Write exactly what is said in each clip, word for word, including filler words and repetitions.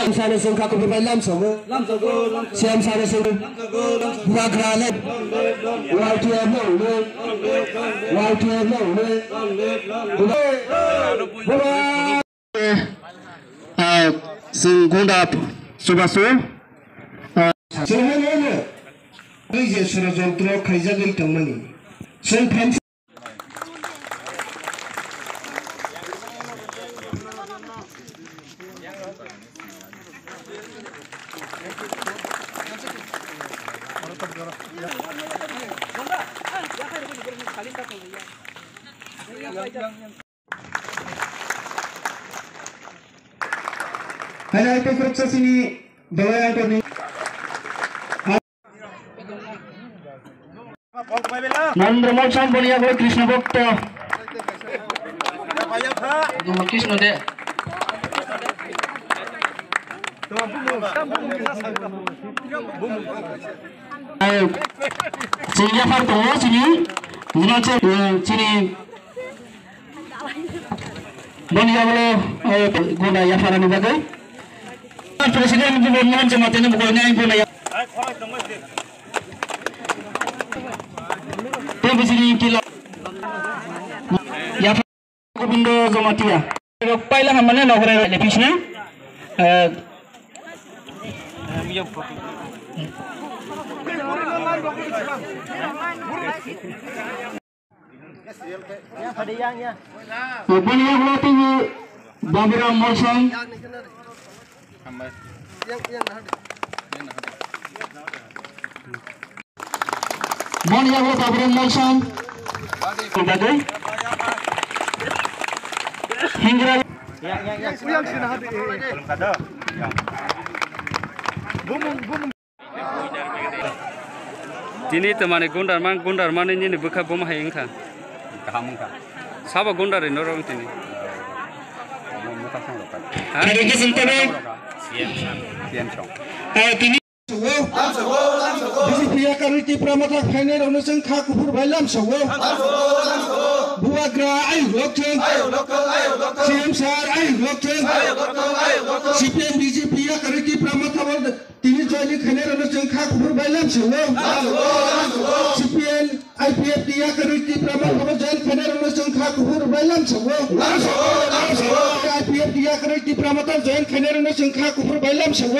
Sano sengkha kububai lamsogo. Siam sano sengkha. Bubagra le. Y T F no le. Y T F no le. Buba. Ah, sengkunda subasu. Ah, sengkunda. Oi je sorojontro khaijagwi tongmani. Sengkha. Hai, hai, tei khoroksa chini dawai angkorni. Narendra Molsom boni yago Krishna Bhakta. Krishna de. Chini yaphar tongo, chini, chini. Boni yago, eh, guna yapharani bagwi. President Gubun Mohan Chama tini bukurni ang guna ya-, tei bisini kila. Yaphar Gobindo Jamatia. Paila hamane nogore le pisna. Eh, Boni yago tini Baburam Molsom. Boni yago Baburam Molsom. Hingra. Tini tamani gundar man, gundar mani nini bwkha buma hai wngkha. Kaham wngkha. Sabo gundar ni norok tini. Mo-, mota song rok. Ha? Hari ke sentene. C M song. C M song. Eh, tini. B J P yakarwi Tipra Motha phainai rokno chwng kha kuphur bai lamsao. Bubagra ayuk lokthwng. C M sir ayuk lokthwng. C P M B J P yakarwi Tipra Motha bo Tini joining khainai rokno chwng kha kuphur bai lamsao. C P N, I P F T yakarwi Tipra Motha bo join khainai rokno chwng kha kuphur bai lamsao. I P F T yakarwi Tipra Motha join khainai rokno chwng kha kuphur bai lamsao.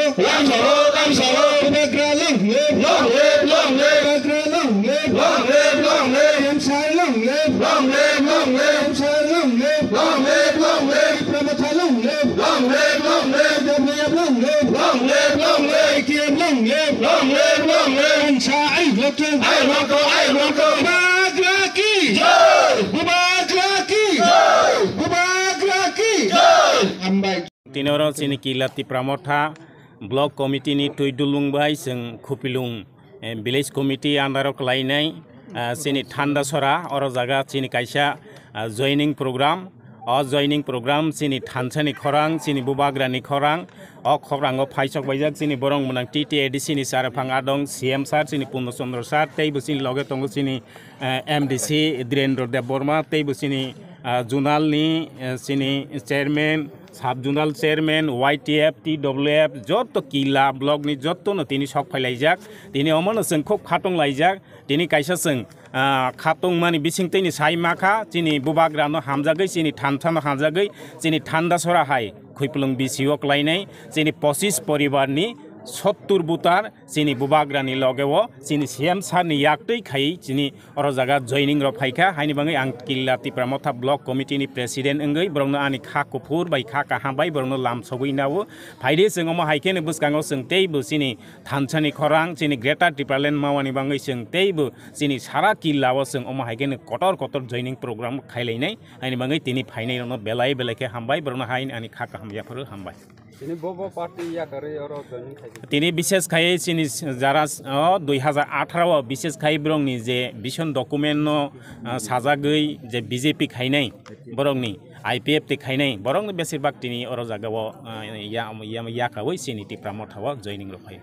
Bubagra long live. Bubagra long live. Long live, long live. Kemsar long live. Long live, long live. Kemsar long live. Long live, long live. Tipra Motha long live. Long live, long live. T W F long live. Long live, long live. I T F long live. Long live, long live. Kemsar ayuk lokthwng. Ayuk lokthwng, ayuk lokthwng. Bubagra ki. Jai. Bubagra ki. Jai. Bubagra ki. Jai. Hambai. Tini oro chini Kila Tipra Motha Block Committee ni twi dulung bai chwng Khupilung, eh, Village Committee under o kwlainai, ah, chini Thandasora, oro jaga chini kaisa, ah, joining program. O joining program chini thansa ni khorang, chini bubagra ni khorang. O khorang o phaisok baijak chini borong mwnang T T A D C ni sir phang adong, C M sir chini Purno Chandra sir, tei bo chini loge tongo chini, eh, M D C Dhirendra Debbarma, tei bo chini, ah, zonal ni, eh, chini chairman, sub zonal chairman, Y T F, T W F, joto Kila block ni joto no tini sok phailaijak. Tini omo no chwng khub khatong laijak. Tini kaisa chwng, ah, khatong mani bising twi ni sai ma kha, chini bubagra no hamjagwi, chini thansa no hamjagwi, chini Thandasora hai Khupilung B C o kwlainai, chini pochis poribar ni sottur butar, chini bubagra ni loge o, chini C M sir ni yak twi khai, chini oro jaga joining rok phaikha, haini bagwi ang Killa Tipra Motha Block Committee ni President wngwi borokno ani kha kuphur bai kha kaham bai borokno lam sogwi nao. Phaidi chwng omo hai kheno bwskango chwng teibo chini thansani khorang, chini Greater Tipraland mawani bagwi chwng teibo chini sara Killa o chwng omo hai kheno kotor kotor joining program khailainai, haini bagwi tini phainai rokno belai belai khe hambai, borokno haini ani kha kaham yapharo hambai. Tini bo bo party yakarwi oro joining khaidi. Tini bishes khai chini jara, o, dui hazar atharo o bishes khai borokni je vision document no, ah, sajagwi je B J P khainai, borokni I P F T khainai, borokni besir bak tini oro jaga o, ah, ya, ya, yakawi chini Tipra Motha o joining rok phai.